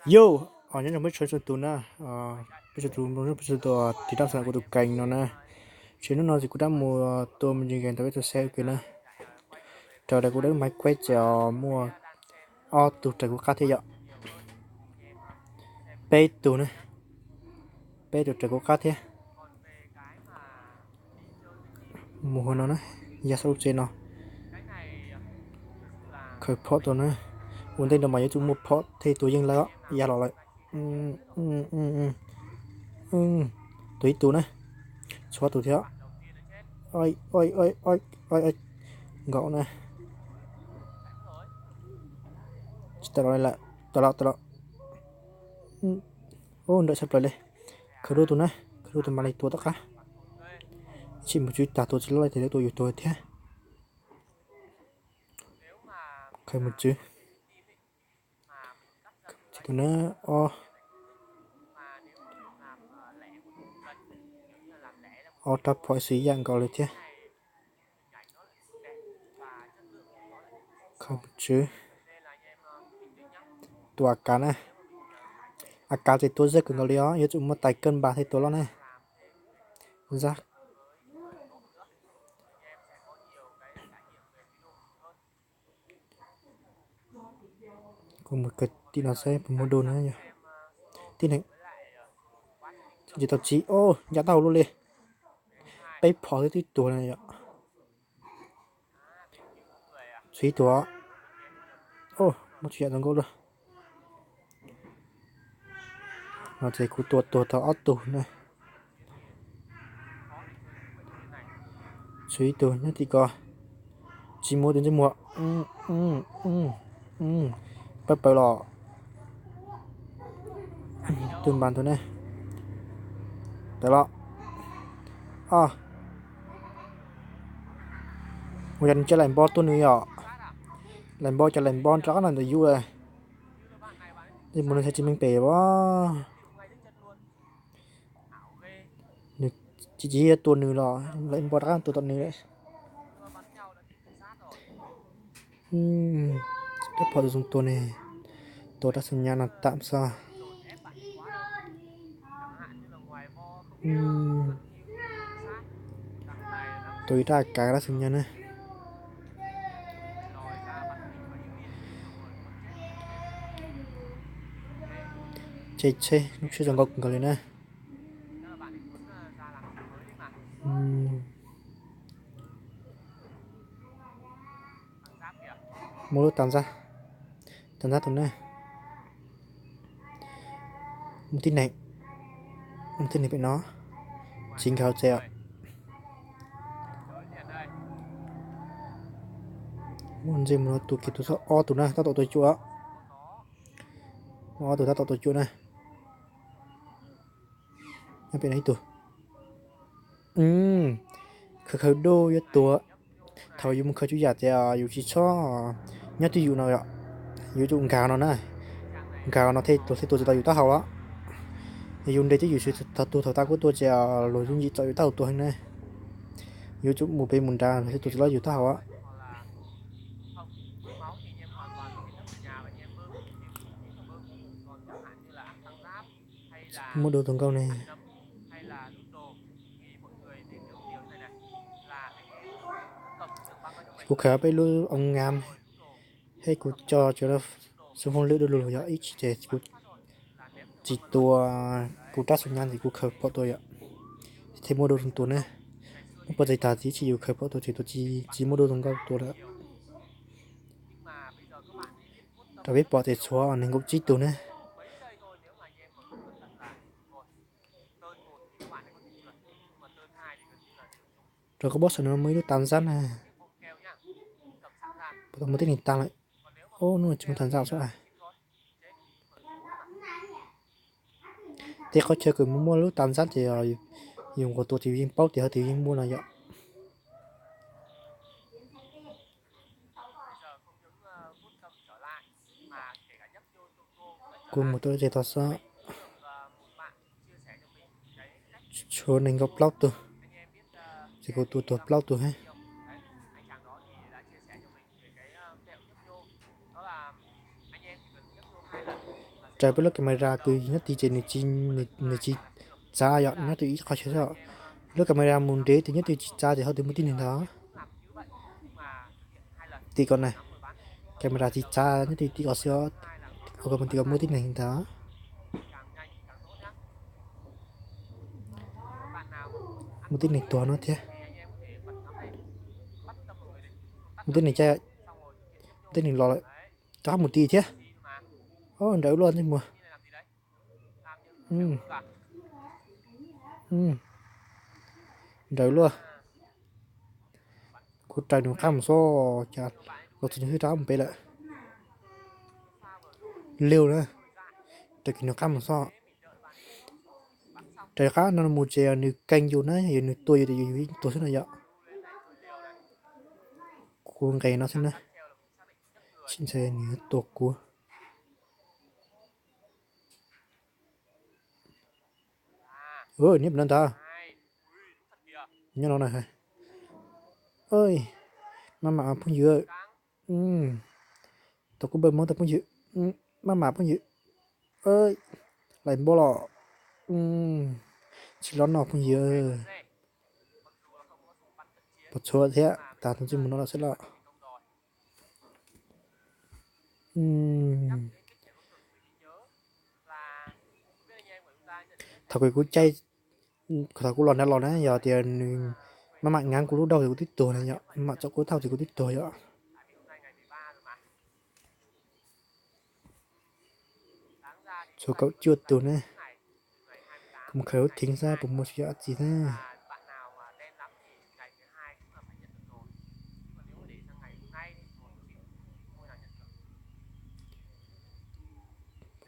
Yo, nyob zoo peb txhua tus na, peb txhua tus, peb txhua tus tiv tauj xav kuv tus kees no na. Ces hnub no ces kuv rov mus tua me ntsis game ntawm peb tus xe ua ke na. Raws li kuv dab maiv kueb ces muaj ob tug raws kuv qab thiab yom. Peb tug na, peb tug raws kuv qab thiab. Mus hauv no na, ya xab lub tsev no. Khaws phom tau na. Ua ntej no mas yuav tsum muaj phom thiaj tua yeej lawm, ya los lawm. Tua ib tug na, tshuav tus thiab. Nkaum na. Tsis tau los li lawm, tau los, tau los. Ub, nrawm tshaj plaws li. Khaws dua tus na, khaws dua tus mam li tua tom qab. Ib tsam mus tswv tag tua tsis loj li ces tua yus tuag thiab. Khaws mus tswv. Tus na, ob, ob rab phom xwb yam nkaus li thiab. Khaws mus tswv. Tua AK na. AK ces tua zaj kawg nkaus li os, yuav tsum muaj tais kawg npas thiaj tua loj na. Zaj. Kuv mus kawg tim no saib puas muaj dua na yom. Tib neeg. Tsis tau tsis, o, ncaj tau luaj li. Peb phom twb tuag na yom. Tswv ib tug. Muaj tswv yam zoo nkauj luaj. No ces kuv tua tuag tau ob tug na. Tswv ib tug nyob tim ko. Tsis muaj tus ntsej muag. Pawg pawg los. Tus npas ntug ne. Tawm los. Ua cas nws tsis laim npo tuaj nws yom? Laim npo cas laim npo rov qab los ntawm yus. Ntsej muag no tsis meej pem os. Nws tsis tsis tua nws los laim npo rov qab tua tom nws. Rab phom tus zoo tua ne, tua rab xeem nyab no tam xwb. Tua ib rab kav rab xeem nyab na. Tsheb tsheb lub tsheb zoo nkauj kawg nkaus li na. Muaj lub tas ntxab, tas ntxab tus na. Muaj tib neeg, muaj tib neeg pem no, tsis nkag tsev os. Muaj ntsej muag no tus kiag tus ob tug na tab tom tua cuaj. Muaj ob tug tab tom tua cuaj na. Nyob pem no ib tug. Khaws khaws duj yuav tuag. Thaum yus mus khaws tswv yam tias yus tsis txhob nyob twj ywm no yom, yuav tsum nkag no na. Nkag no thiaj luag thiaj tua tsis tau yus taub hau los. Yus nres twj ywm xwb thaum tuag thaum tas kuj tuag ces luag yooj yim txom yus taub hau tuag heev na. Yuav tsum mus pem mus nrad luag thiaj tua tsis tau yus taub hau. Muaj dua tus nkauj ne. Kuv khaws peb lub oo ngam, thiab kuv coj cov xov foob lwj du lug yog ib chim ces kuv tsis tua kuv rab xeem nyab ces kuv khaws phom tua yom, thiaj muaj dua zoo tua ne. Muab pov txhais tas ib chim yus khaws phom tua ces tua tsis muaj dua zoo nkauj tua lawm. Rau peb pom ces tshuav nees nkaum tsib tug ne. Rau koj pob saum no muaj ib lub tas ntxab na. Puas tau muaj tib neeg tas lawm? Ub, hnub no tsis muaj tas ntxab xwb. Tej qhov chaw uas muaj muaj lub tas ntxab ces yus nquag tua ces yus yeej paub tias hov twg yeej muaj no yom. Kuv mus tua tej tog xwb. Tshuav nees nkaum plaub tug, ces kuv tua tuag plaub tug thiab. Raws peb lub camera kws nyob tid ces nws tsis txav yom, nyob twb ib qho chaw xwb. Lub camera mus ntev ces nyob twb tsis txav ces ho twb muaj tib neeg ntag. Tim ko na, camera tsis txav nyob twb tim ko xwb, ua ko mus tim ko muaj tib neeg ntag. Muaj tib neeg tuag no thiab. Muaj tib neeg, muaj tib neeg los lawm, rov qab mus tim thiab. Nrawm luaj ntsej muag. Nrawm luaj. Kuv raws nws qab mus xwb, cas los txog nws twb rov qab mus pem lawm. Liug na, raws kiag nws qab mus xwb. Raws qab no mus ces nws keej yus na, yog nws tua yus ces yus yeej tuag xwb no yom. Kuv nqes no xwb na, tsis ntshai nws tua kuv. Niam no ntag, nyob no na. Maj mam phooj ywg, tau kuv npawj hmoob tau phooj ywg, maj mam phooj ywg, lais npoj los, tsis los no phooj ywg. Pom txhua thiab, tas tus ntsej muag no los xwb los. Thaum kuv caij, thaum kuv los nrad los na, yog tias nws maj mam nyav kuv lub daug ces kuv twb tuag na yom, maj mam tsom kuv lub daug ces kuv twb tuag yom. Tshuav kaum cuaj tus ne. Kuv mus khaws lub theev xwb puas muaj tsis yog dab tsi na.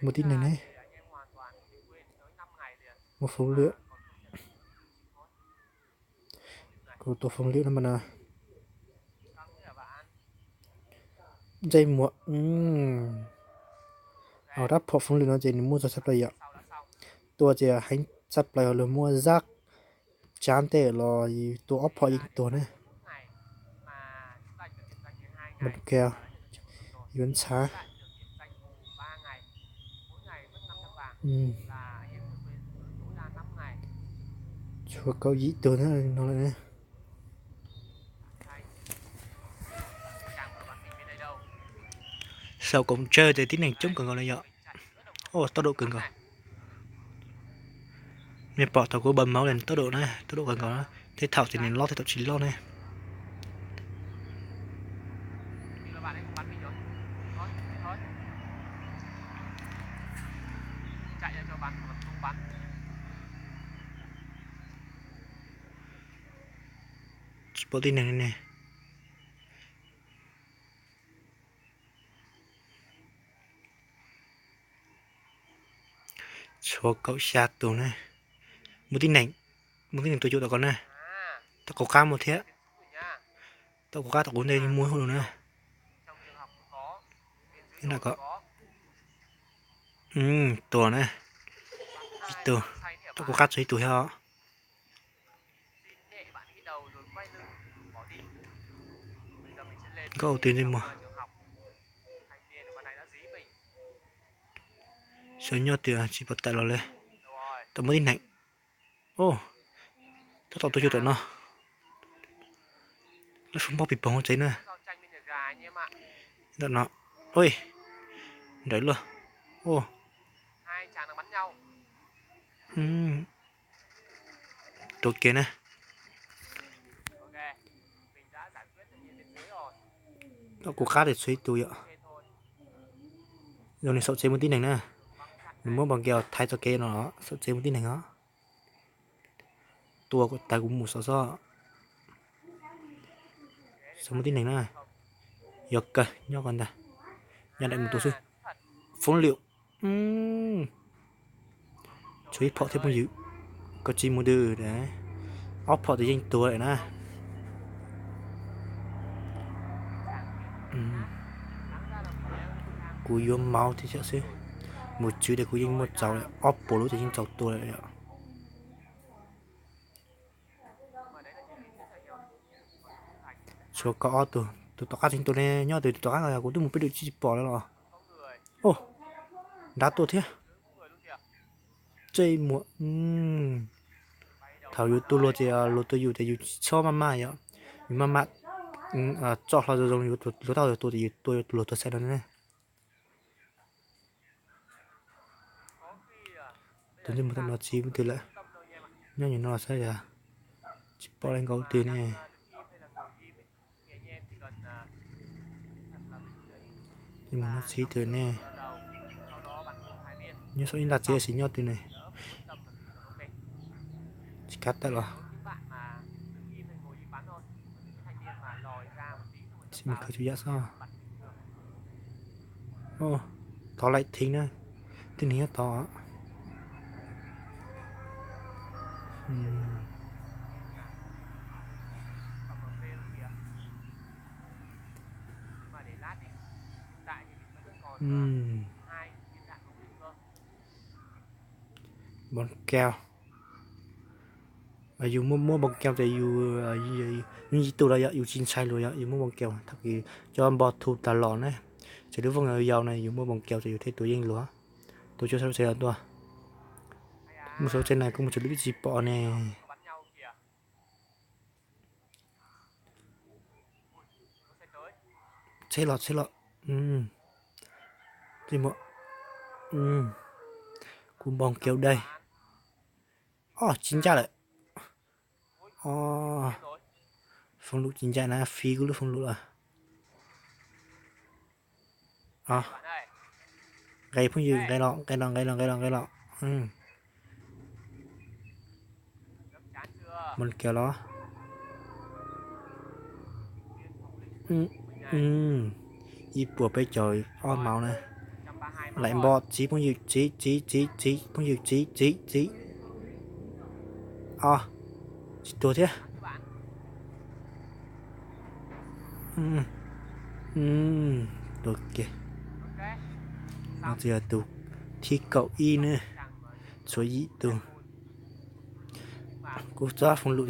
Muaj tib neeg ne. Muaj foov lwm. Kuv tua foov lwm no mas na. Ntsej muag. Rab phom foov lwm no ces nws muaj zog tshaj plaws yom. Tua ces heev tshaj plaws, luag muab zab tsav ntej los tua ob phom yeej tuag na. Yuav ntshav. Tshuav kaum yim tug no lawm. Saum koom tsawg ces tib neeg coob kawg nkaus li yom. Tau dam kawg nkaus. Nej pom thaum kuv npawj hmoob li tau dam na, tau dam kawg nkaus na. Tej thaum ces nws loj, tej thaum tsis loj ne. Tsis pom tib neeg ne. Tshuav kaum xya tus ne. Muaj tib neeg, muaj tib neeg tuaj cuag tom ko na. Tom kuv qab muaj thiab. Tom kuv qab tom kuv ntej muaj hauv lawm na. Tua na. Ib tug. Tom kuv qab tsuas ib tug thiab os. Nkauj ua twg ntsej muag. Sawv nyob twg tsis pom tawm los li. Tau muaj tib neeg. Tab tom tuaj cuag tom no. Lawv foob pob pis poog hauv tsev na. Ntawm no. Nrawm luaj. Tua kiag na. Tom kuv qab ces tshuav ib tug yom. Zoo li saum tsev muaj tib neeg na. Nws muab npas nkes thaiv txoj kev no, saum tsev muaj tib neeg os. Tua kom tag kuv mus xov xwb. Saum muaj tib neeg na. Yog kawg nyob ko ntag. Nyob daim mus tua xwb. Foob lwm. Tshuav ib phom thiab phooj ywg. Koj tsis mus twg. Ob phom ces yeej tuag lawm na. Kuv yuav mauv thiab xwb. Mus tswv ces kuv yeej muaj txaus lawm, ob puas lub ces yeej txaus tua lawm yom. Tshuav kaum ob tug, tus tom qab tseem tua ne, nyob tus tom qab no kuv twb mus peb lwm tsis pom lawm los. Nrab tuaj thiab. Tej muam, thaum yus tua luag ces luag tua yus ces yus tsis txhob maj maj yom. Yus maj maj txoj hlo zoo zoo, luag tab tom tua ces yus tua luag tuag xwb no ne. Tus ntsej muag tom no txiv puag twg lawm? Nyob nyuam no xwb yog tsis pom li nkaus twg ne. Ntsej muag no txiv twg ne? Nyob saum ib ntaj txiv xis nyob twg ne? Tsis kav tawm los. Txiv mus khwv tsuas yam xwb. Tod laim thib na, tib neeg nyob tod. Npoo kau. Yus muaj muab npoo kau ces yus yeej yig tus los yog yus tsis ntshai luag yog yus muab npoo kau. Thaum kws cov npog thu tas los ne, txawm lub vooj yau na yus muab npoo kau ces yus thiaj tua yeej luag. Tua cuag sab txhais los tuaj. Muaj sab txhais na kuj muaj txawm lub tsis pom ne. Txheb los txheb los. Txij muam. Kuv npoo kau dai. Os, tsis ncaj lawm. Os, foom lum tsis ncaj na, fiv kuv lub foom lum lawm. Nqe phooj ywg, nqe los, nqe los, nqe los, nqe los, nqe los. Npoo kau los. Ib puas peb caug ob mauv na. Laim npo, txiv phooj ywg, txiv, txiv, txiv, txiv, phooj ywg, txiv, txiv, txiv. Os, tsis tuag thiab. Tuag kiag. No tsis yog tus thib kaum ib ne, tshuav yim tus. Kuv txoj foom lum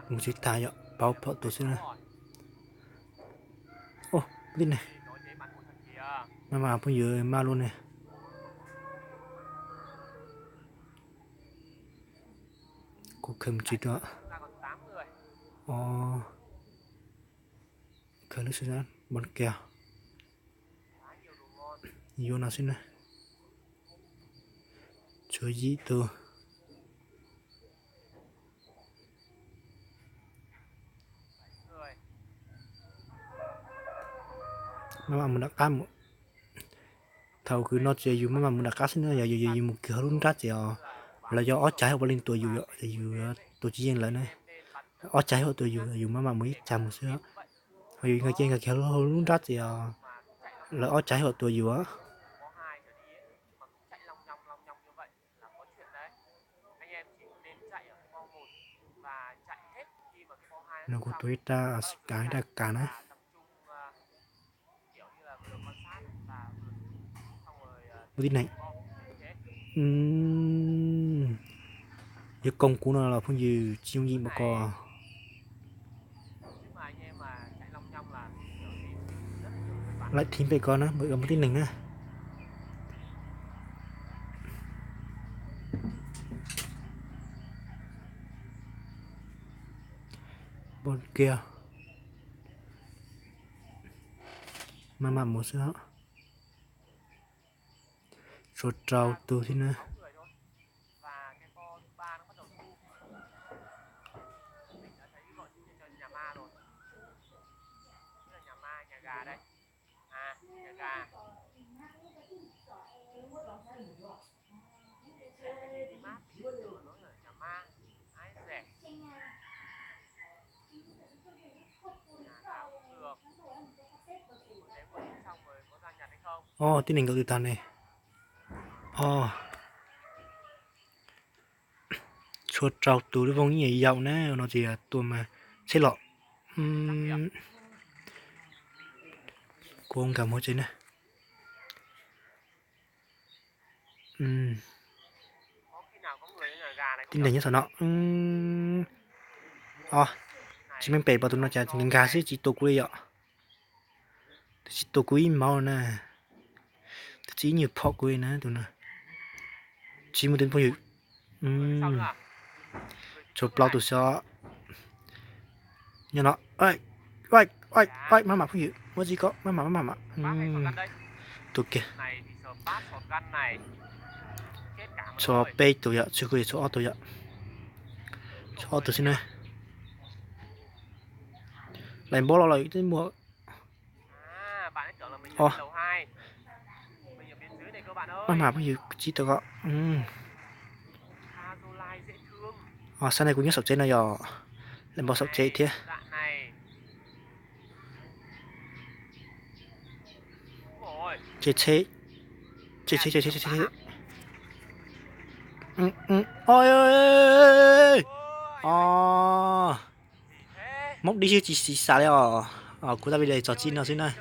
mus tsis tag yom, pauv phom tus xwb na. Ub, tib neeg. Maj mam phooj ywg, maj lub ne. Kuv khaws mus tsis dua. Khaws lub xwb, npoo kau. Yuav no xwb na. Tshuav yim tus. Maj mam mus nram qab mus. Thaum kws no ces yus maj mam mus nram qab xwb na, yog yus mus kiag hauv lub nrab ces lawv yog ob cag hauv pab leej tua yus, yus tua tsis yeej lawv na. Ob cag hauv tua yus, yus maj mam mus ib cag mus xwb. Ho yus nkag kiag nkag kiag hauv lub nrab ces lawv ob cag hauv tua yus. No kuv tua ib rab xkav ib rab kav na. Ua tib neeg. Yuav koom kuv no los phooj ywg, tsis yooj yim npaum ko. Laim thib pem ko na, ua tib neeg na. Npoo kau. Maj mam mus xwb os. Tshuav rau tus thiab na. Os, tib neeg nkaum tus tag ne. Os, tshuav rau tus lub vooj ib yam yaum na, no ces tua mas txhij los. Kuv nkag mus tsev na. Tib neeg nyob saum no. Os, tsis meej pem pom tus no cas nkag xwb tsis tua kuv li yom. Tus tsis tua kuv ib mauv na. Tus tsis ib nyuag phom kuv li na tus no. Tsis muaj tus phooj ywg. Tshuav plaub tus xwb. Nyob no. Maj mam phooj ywg, muab tsis ko, maj mam, maj mam. Tus kiag. Tshuav peb tus yom, tsis kuj tshuav ob tus yom. Tshuav ob tus xwb na. Lais npob los lawm twb muaj. Maj mam phooj ywg, tsis tau ko. Xab ne kuv nyob saum tsev no yom. Lais npob saum tsev thiab. Tsheb, tsheb, tsheb, tsheb. Mob dib xwb tsis xis xas li os. Kuv tab vim li tso tsib no xwb na.